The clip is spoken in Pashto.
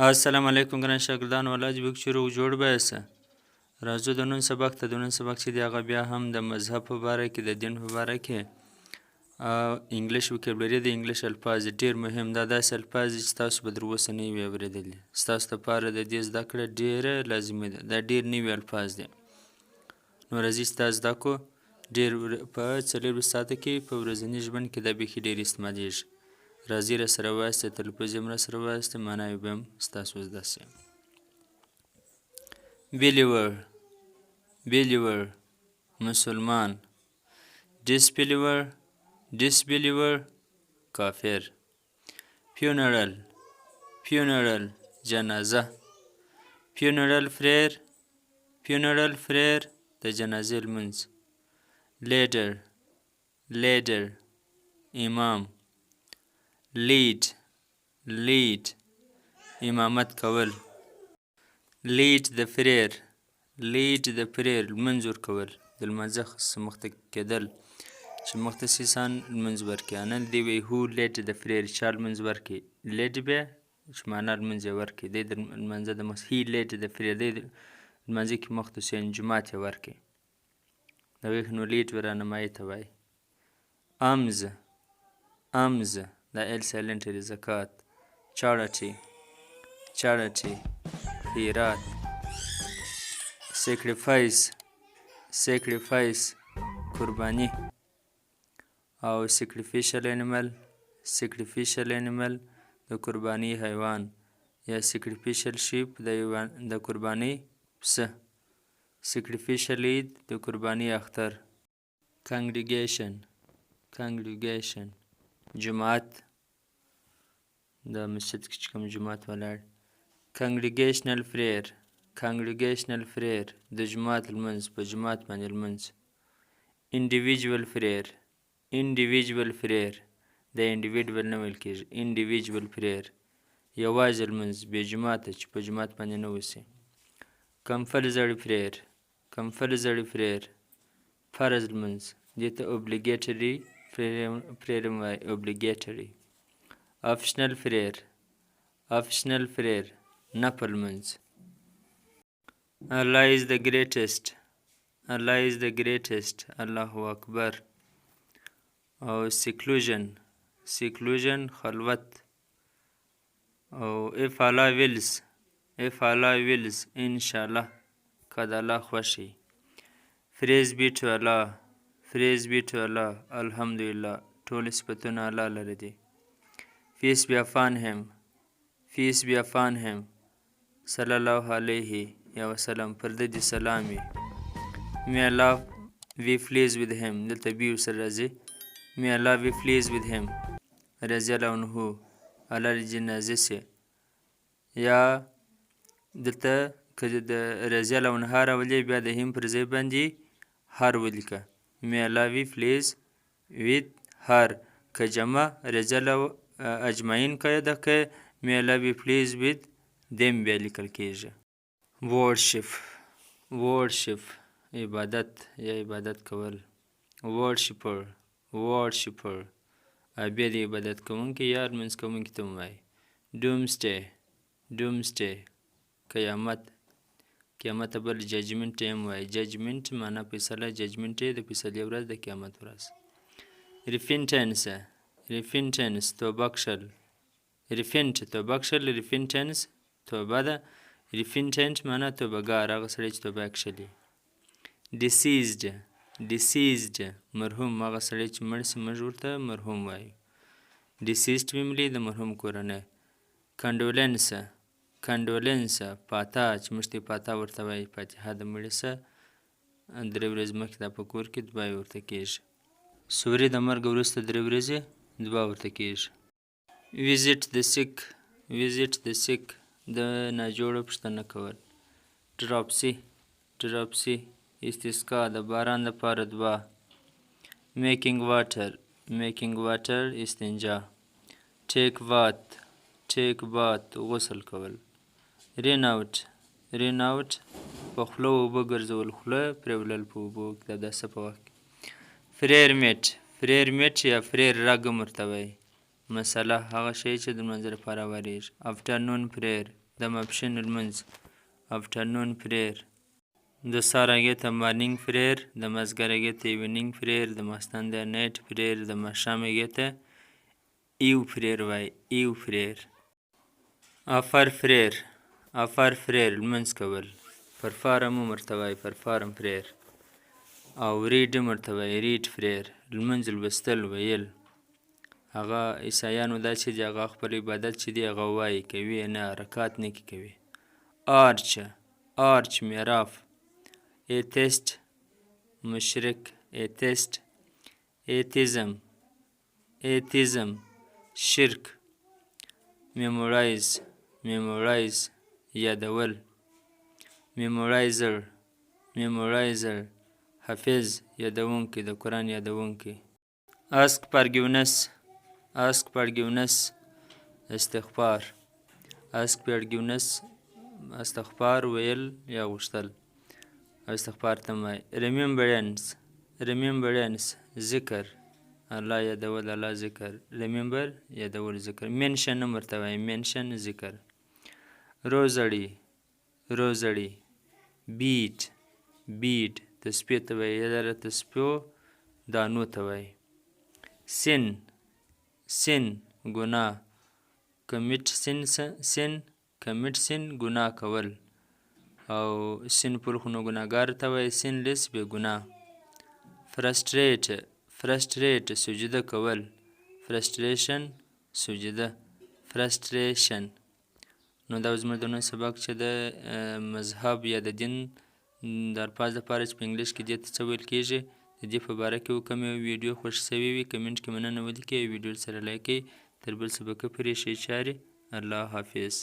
السلام علیکم ګران شاګردانو، الله دې وکړي چې روغ جوړ به یاست. راځو د نن سبق ته. د نن سبق چې دی، هغه بیا هم د مذهب په باره کې، د دین په باره کې English vocabulary، د انګلیش الفاظ ډېر مهم. دا داسې الفاظ دي چې تاسو به تر اوسه نه وي اورېدلي. ستاسو دپاره د دې زده کړه ډېره لازمي ده. دا ډېر نوي الفاظ دي، نو راځئ چې دا زده کړو. ډېر په 24 ساعته کې په ورځني ژوند کې دا بیخي ډېر استعمالیږي. راځئ، راسره وایاست، تلفظ یې هم راسره وایاست، معنا یې به هم ستاسو زده شي. Believer، believer، مسلمان. Disbeliever، disbeliever، کافر. Funeral، funeral، جنازه. Funeral prayer، funeral prayer، د جنازې لمونځ. Leader، leader، امام. Lead، lead، امامت کول. Lead the prayer، lead the prayer، لمونځ ورکول، د لمانځه مخته کېدل، چې مخته سي انسان لمونځ ورکړي. نه دی وی who led the prayer، چا لمونځ ورکړي. Lead بیا چې معنا لمونځ یې ورکړي، دی د لمانځه د مخ. He led the prayer، دی لمانځه کې مخته سي، جومات یې ورکړي. د هغې نو lead ورانمایي ته وایي. Alms، alms، دا L silent دی، زکات. Charity، charity، خیرات. Sacrifice، sacrifice، قرباني. او sacrificial animal، sacrificial animal، د قرباني حیوان، یا sacrificial sheep، د قرباني پسه. Sacrificial عید، د قرباني اختر. Congregation، congregation، جماعت، د مسجد کې چې کوم جومات ولاړ. Congregational prayer، congregational prayer، د جومات لمونځ، په جومات باندې لمونځ. Individual prayer، individual prayer، د individual نه ویل کېږي. Individual prayer، یوازې لمونځ، بې جوماته، چې په جومات باندې نه وسي. Compulsory prayer، compulsory prayer، فرض لمونځ. دې ته obligatory prayer هم وایي، obligatory. Optional prayer، optional prayer، نفل لمونځ. Allah is the greatest، Allah is the greatest، الله اکبر. او seclusion، seclusion، خلوت. او if Allah wills، if Allah wills، انشاءالله، که د الله خوښ وي. Praise be to Allah، praise be to Allah، الحمدلله، ټول صفتونه الله لره دي. Peace be upon him، peace be upon him، صلی الله علیه یا وسلم، پر ده دې سلام وي. May Allah be pleased with him، دلته be ورسره راځي. May Allah be pleased with him. رضی الله عنه، الله دې راضي شي. یا دلته که د رضی الله عنها راولي، بیا د him پر ځای باندې her ولیکه، may Allah be pleased with her. که جمع رضی الله اجمعین که ده که may Allah be pleased with them بیا لیکل کېږي. Worship، worship، عبادت یا عبادت کول. Worshipper، worshipper، عابد، عبادت کوونکی یا لمونځ کوونکي ته وایي. Doomsday، doomsday، قیامت. قیامت ته بل judgment هم وایي. Judgment معنا فیصله، judgment د فیصلې ورځ، د قیامت ورځ. Repentance، repentance، توبه کښل. Repent توبه کښل، repentance توبه ده. Repentant معنا توبهګار، هغه سړی چې توبه یې کښلې. Deceased، deceased، مرحوم، هغه سړی چې مړ سي، موږ ورته مرحوم وایو. Deceased family، د مرحوم کورنۍ. Condolence، condolence، فاتحه، چې موږ ته فاتحه ورته وایي. فاتحه د مړي سه 3 ورځې مخکې دا په کور کې دعا ورته کېږي. سوري د مرګ وروسته 3 ورځې دعا ورته کېږي. Visit the sick، visit the sick، د ناجوړو پوښتنه کول. Dropsy، dropsy، استسقا، د باران لپاره دعا. Making water، making water، استنجا. Take bath، take bath، غسل کول. Run out، run out، په خوله اوبه ګرځول، خوله پرېولل په اوبو کې د اوداسه په وخت کې. Prayer mat، prayer mat یا prayer rug هم ورته وایي، مصلی، هغه شی چې د لمانځه لپاره هوارېږي. Afternoon prayer. د ماپښین لمونځ، afternoon prayer. د سهار هغې ته morning prayer، د مازدیګر هغې ته evening prayer، د ماخستن د night prayer، د ماښام هغې ته eve prayer وایي، eve prayer. Offer prayer، offer prayer لمونځ کول، perform هم ورته وایي، perform prayer، او read هم ورته وایي، read prayer. لمونځ لوستل، ویل. هغه عیسایانو دا چې دي، هغه خپل عبادت چې دی هغه وایي، کوي یې نه، حرکات نه کې کوي. Arch، arch معراف. Atheist مشرک، atheist. Atheism، atheism شرک. Memorize، memorize یادول. Memorizer، memorizer حافظ، یادونکی، د قرآن یادونکی. Ask forgiveness، ask forgiveness استغفار. Ask forgiveness استغفار ویل یا غوښتل او استغفار ته وایي. Remembrance، remembrance ذکر، الله یادول، الله ذکر. Remember یادول، ذکر. Mention هم ورته وایي، mention ذکر. Rosary، rosary. Bead، bead تسبیح ته وایي، یا د تسبیحو دانو ته وایي. Sin، sin ګناه. Commit sin، sin، commit sin ګناه کول، او sinful خو نو ګناهګار ته وایي، sinless بې ګناه. Prostrate، prostrate سجده کول. Prostration سجده، prostration. نو دا زموږ د نن سبق چې د مذهب یا د دین د الفاظ لپاره چې په انګلیش کې دې ته څه ویل کېږي، د دې په باره کې. که مې ویډیو خوښ شوې وي، comment کې مننه ولیکئ او ویډیو سره like کړئ. تر بل سبقه پورې ښې چارې، الله حافظ.